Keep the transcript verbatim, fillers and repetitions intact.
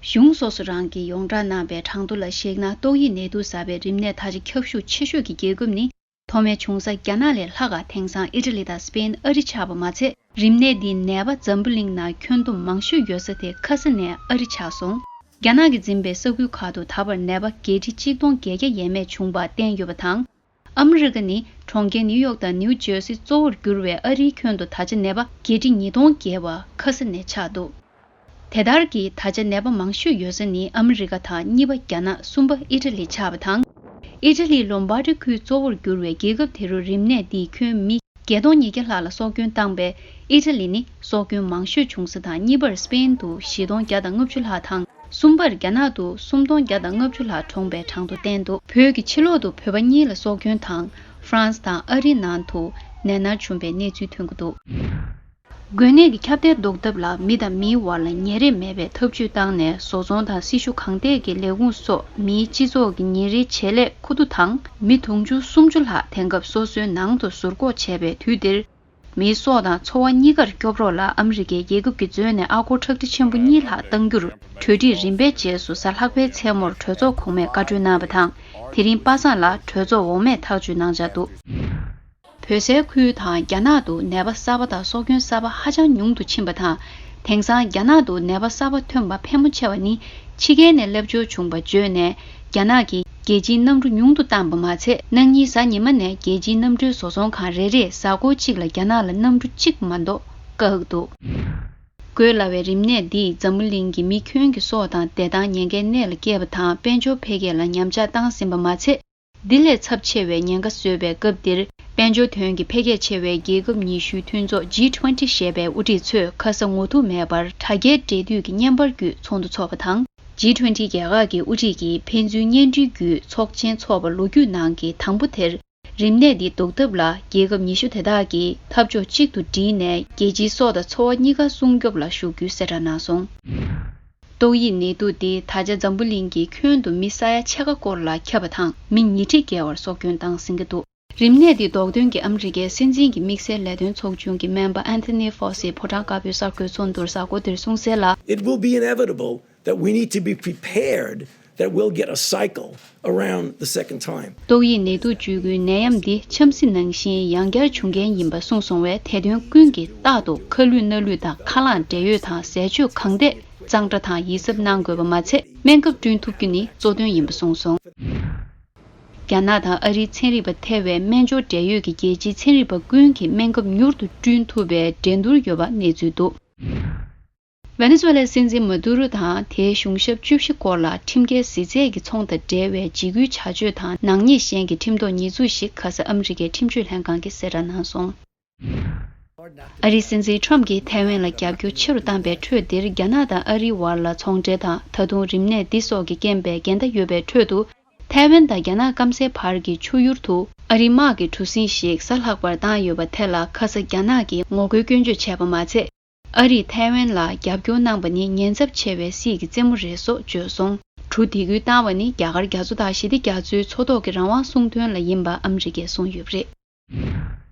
གཞུང་སོ་སོ་རང་གིས་ཡོངས་བསྒྲགས་གནང་བའི་གྲངས་ཐོ་ལ་གཞིགས་ན། ཏོག་དབྱིབས་ནད་དུག་ཟ་བའི་རིམས་ནད་ད་ཆ་ཁྱབ་ཤུགས་ཆེ་ཤོས་ཀྱི་རྒྱལ་ཁབ་ནི། ཐོག་མའི་འབྱུང་ས་རྒྱ་ནག་ལས་ལྷག་ག་དེང་སང་ཨི་ཊ་ལི་དང་སི་པེན། ཨ་རི་ཆགས་པ་མ་ཚད། རིམས་ནད་འདིའི་ནད་པ་འཛམ་བུ་གླིང་ནང་ཁྱོན་བསྡོམས་མང་ཤོས་ཡོད་ས་དེ་ཁ་ས་ནས་ཨ་རི་ཆགས་སོང་། རྒྱ་ནག་གིས་འཛིན་པའི་ས་ཁུལ་ཁག་ཏུ་ད་བར་ནད་པ་བརྒྱད་ཁྲི་གཅིག་སྟོང་བརྒྱད་བརྒྱ་ཡས་མས་བྱུང་བ་བསྟན་ཡོད་པ་དང་། ཨ་མི་རི་ཀ་ནི་གྲོང་ཁྱེར་ནིའུ་ཡོག་དང་ནིའུ་ཇར་སི་གཙོ་བོར་གྱུར་བའི་ཨ་རིའི་ཁྱོན་དུ་ད་ཆ་ནད་པ་བརྒྱད་ཁྲི་ཉིས་སྟོང་བརྒལ་བ་ཁ་ས་ནས་ཆགས་འདུག་དེ་ལྟར་གྱི་ད་ཆ་ནད་པ་མང་ཤོས་ཡོད་ས་ནི་ཨ་མི་རི་ཀ་དང་། གཉིས་པ་རྒྱ་ནག་གསུམ་པ་ཨི་ཊ་ལི་ཆགས་པ་དང་། ཨི་ཊ་ལིའི་ལོམ་བྷར་ཏི་ཁུལ་གཙོ་བོར་གྱུར་བའི་རྒྱལ་ཁབ་དེ་རུ་རིམས་ནད་འདིས་ཁྱོན་མི་བརྒྱད་སྟོང་ཉིས་བརྒྱ་ལྷག་ལ་སྲོག་སྐྱོན་བཏང་པས། ཨི་ཊ་ལི་ནི་སྲོག་སྐྱོན་མང་ཤོས་བྱུང་ས་དང་། གཉིས་པར་སི་པེན་དུ་བཞི་སྟོང་བརྒྱ་དང་ལྔ་བཅུ་ལྷག་དང་། གསུམ་པར་རྒྱ་ནག་ཏུ་སུམ་སྟོང་བརྒྱ་དང་ལྔ་བཅུ་ལྷག་གྲོངས་པའི་གྲངས་ཐོ་བསྟན་འདུག་བོད་ཀྱི་ཕྱི་ལོག་ཏུ་བོད་པ་གཉིས་ལ་སྲོག་སྐྱོན་དང་། ཧྥ་རན་སི་དང་ཨ་རིའི་ནང་དུ་ནད་མནར་བྱུང་བའི་གནས་ཚུལ་ཐོན་གྱི་འདུག་འགོས་ནད་ཀྱི་ཁྱབ་གདལ་ཟློག་ཐབས་ལ་མི་དང་མིའི་བར་ལ་ཉེ་རེས་མེད་པའི་ཐབས་ཇུས་བཏང་ནས། བཟོ་ཚོང་དང་སྲི་ཞུ་གང་ཐད་ཀྱི་ལས་ཁུངས་སོགས་མིའི་སྤྱི་ཚོགས་ཀྱི་ཉིན་རེའི་བྱེད་ལས་ཁུ་བསྡུ་དང་། མི་དུང་ཕྱུར་སུམ་ཅུ་ལྷག་དེང་སྐབས་སོ་སོའི་ནང་དུ་ཟུར་འགོག་བྱས་པའི་དུས་འདིར། མིའི་སྲོག་དང་འཚོ་བ་གཉིས་ཀར་སྐྱོབ་རོགས་ལ་ཨ་མི་རི་ཀའི་རྒྱལ་ཁབ་ཀྱིས་འཛོལ་ནས་ཨ་སྒོར་ཁྲག་ཁྲིག་ཆེན་པོ་གཉིས་ལྷག་གཏང་རྒྱུར། གྲོས་འགྲིག་རིམ་པའི་རྗེས་སུ་གཟའ་ལྷག་པའི་མཚན་མོར་གྲོས་ཚོགས་གོང་མས་བཀའ་འཁྲོལ་གནང་བ་དང་། དེ་རིང་པ་སངས་ལ་གྲོས་ཚོགས་འོག་མས་ཐག་གཅོད་གནང་འཆར་འདུག་བོད་སའི་ཁུལ་དང་རྒྱ་ནག་ཏུ་ནད་པ་གསར་པ་དང་སྲོག་སྐྱོན་གསར་པ་ཧ་ཅང་ཉུང་དུ་ཕྱིན་པ་དང་། དེང་སང་རྒྱ་ནག་ཏུ་ནད་པ་གསར་པ་ཐོན་པ་ཕལ་མོ་ཆེ་བ་ནི་ཕྱི་རྒྱལ་ནས་སླེབས་འབྱོར་བྱུང་བ་བརྗོད་ནས། རྒྱ་ནག་གིས་རྒྱལ་སྤྱིའི་གནམ་གྲུ་ཉུང་དུ་བཏང་པ་མ་ཚད། གནངས་ཉིན་གཟའ་ཉི་མ་ནས་རྒྱལ་སྤྱིའི་གནམ་གྲུའི་བཟོ་ཚོང་ཁང་རེ་རེས་གཟའ་འཁོར་གཅིག་ལ་རྒྱ་ནག་ལ་གནམ་གྲུ་གཅིག་མ་གཏོགས་བཀག་འདུག་བཀོད་སླ་བའི་རིམས་ནད་འདིས་འཛམ་བུ་གླིང་གི་མི་ཁྱོན་གྱི་སྲོག་དང་བདེ་ཐང་ཉེན་ཁའི་གནས་ལ་བསྐྱལ་བ་དང་། དཔལ་འབྱོར་འཕེལ་རྒྱས་ལ་ཉམས་ཆག་བཏང་ཟིན་པ་མ་ཚད། འདི་ལས་ཚབས་ཆེ་བའི་ཉེན་ཁ་བཟོས་པའི་སྐབས་འདིར། དཔལ་འབྱོར་དོན་གྱི་འཕེལ་རྒྱས་ཆེ་བའི་རྒྱལ་ཁབ་ཉི་ཤུའི་མཐུན་ཚོགས་ཇི་ཊུ་ཝེན་ཊི་ཞེས་པའི་དབུ་ཁྲིད་ཚོས་ཁ་ས་ངོ་ཐུག་མེད་པར་དྲ་རྒྱའི་འབྲེལ་མཐུད་ཀྱི་བརྙན་པར་བརྒྱུད་ཚོགས་འདུ་འཚོགས་པ་དང་། ཇི་ཊུ་ཝེན་ཊི་རྒྱལ་ཁག་གི་དབུ་ཁྲིད་ཀྱིས་ཕན་ཚུན་བརྙན་འཕྲིན་བརྒྱུད་ཚོགས་ཆེན་འཚོགས་པ་ལོ་རྒྱུས་ནང་གི་དང་པོ་དེར། རིམས་ནད་འདི་ཟློག་ཐབས་ལ་རྒྱལ་ཁབ་ཉི་ཤུ་དེ་དག་གིས་འཐབ་ཕྱོགས་གཅིག་ཏུ་བསྒྲིལ་ནས། རྒྱལ་སྤྱིའི་སྲོག་དང་འཚོ་བ་གཉིས་ཀ་སྲུང་སྐྱོབ་ལ་ཤུགས་རྒྱུའི་གསལ་བསྒྲགས་གནང་སོང་། ཏོག་དབྱིབས་ནད་དུག་འདིས་ད་ཆ་འཛམ་བུ་གླིང་གི་ཁྱོན་དུ་མི་ས་ཡ་ཕྱེད་ཀ་སྐོར་ལ་ཁྱབ་པ་དང་། མི་ཉིས་ཁྲི་བརྒལ་བར་སྲོག་སྐྱོན་བཏང་ཟིན་གྱི་འདུག་རིམས་ནད་འདི་ཟློག་དོན་གྱི་ཨ་མི་རི་ཀའི་སྲིད་འཛིན་གྱི་དམིགས་བསལ་ལས་དོན་ཚོགས་ཆུང་གི་སྨན་པ་Anthony Fauci་ཕོ་བྲང་དཀར་པོའི་གསར་འགོད་ཚོགས་འདུར་གཟའ་འཁོར་འདིར་གསུངས་གསལ་ལ། It will be inevitable that we need to be prepared that we'll get a cycle around the second time. ཏོག་དབྱིབས་ནད་དུག་བཅོས་ཁུལ་ནད་ཡམས་འདི་འཆམ་སྲིད་ནང་བཞིན་ཡང་བསྐྱར་འབྱུང་མཁན་ཡིན་པ་གསུངས་སོང་བས། དེ་དོན་ཀུན་གྱིས་རྟག་ཏུ་ཁ་ལུད་སྣ་ལུད་དང་། ཁ་རླངས་བགྲེས་ཡོལ་དང་ཟས་སྤྱོད་གང་ཐད་གཙང་སྦྲ་དང་ཡིད་གཟབ་གནང་དགོས་པ་མ་ཚད། སྨན་ཁབ་བསྐྲུན་ཐུབ་རྒྱུ་ནི་གཙོ་དོན་ཡིན་པ་གསུངས་སོང་། རྒྱ་ནག་དང་ཨ་རིའི་ཚན་རིག་པ་ཐེ་བའི་སྨན་སྦྱོར་འབྲེལ་ཡོད་ཀྱི་རྒྱལ་སྤྱིའི་ཚན་རིག་པ་ཀུན་གྱིས་སྨན་ཁབ་མྱུར་དུ་བསྐྲུན་ཐུབ་པའི་འགྲན་བསྡུར་ཡོད་པ་གནས་ཚུལ་འདུག་ཝེ་ནེ་ཛུ་ཝེ་ལའི་སྲིད་འཛིན་མ་དུ་རུ་དང་དེའི་གཞུང་ཞབས་བཅུ་བཞི་སྐོར་ལ་ཁྲིམས་འགལ་གཟི་རྫས་ཀྱི་ཚོང་དང་འབྲེལ་བའི་འཇིགས་སྐུལ་བྱ་སྤྱོད་དང་ནག་ཉེས་གཞན་གྱི་ཁྲིམས་ཐོག་ཉེས་འཛུགས་ཤིག་ཁ་ས་ཨ་མི་རི་ཀའི་ཁྲིམས་གཅོད་ལྷན་ཁང་གིས་གསལ་བསྒྲགས་གནང་སོང་། ཨ་རིའི་སྲིད་འཛིན་ཁྲོམ་གྱིས་ཐའེ་ཝན་ལ་རྒྱབ་སྐྱོར་ཆེ་རུ་བཏང་པའི་ཁྲོད་འདིར། རྒྱ་ནག་དང་ཨ་རིའི་བར་ལ་ཚོང་འབྲེལ་དང་། ད་དུང་རིམས་ནད་འདི་སོགས་ཀྱི་རྐྱེན་པས་འགལ་ཟླ་ཡོད་པའི་ཁྲོད་དུ། ཐའེ་ཝན་དང་རྒྱ་ནག་སྐམ་སའི་བར་གྱི་ཆུ་ཡུར་དུ་ཨ་རིའི་དམག་གི་གྲུ་གཟིངས་ཤིག་གཟའ་ལྷག་པར་བཏང་ཡོད་པ་དེ་ལ་ཁ་ས་རྒྱ་ནག་གིས་ངོ་རྒོལ་སྐྱོན་བརྗོད་བྱས་པ་མ་ཚད། ཨ་རིས་ཐའེ་ཝན་ལ་རྒྱབ་སྐྱོར་གནང་པ་ནི་ཉེན་ཚབས་ཆེ་བའི་སྲིད་ཀྱི་རྩེད་མོ་རེད་སོགས་བརྗོད་སོང་། གྲུ་སྡེ་ཁུལ་བཏང་བ་ནི་རྒྱ་གར་རྒྱ་མཚོ་དང་ཞི་བདེ་རྒྱ་མཚོའི་མཚོ་ཐོག་གི་རང་དབང་སྲུང་དོན་ལ་ཡིན་པ་ཨ་མི་རི་ཀས་གསུངས་ཡོད་པ་རེད།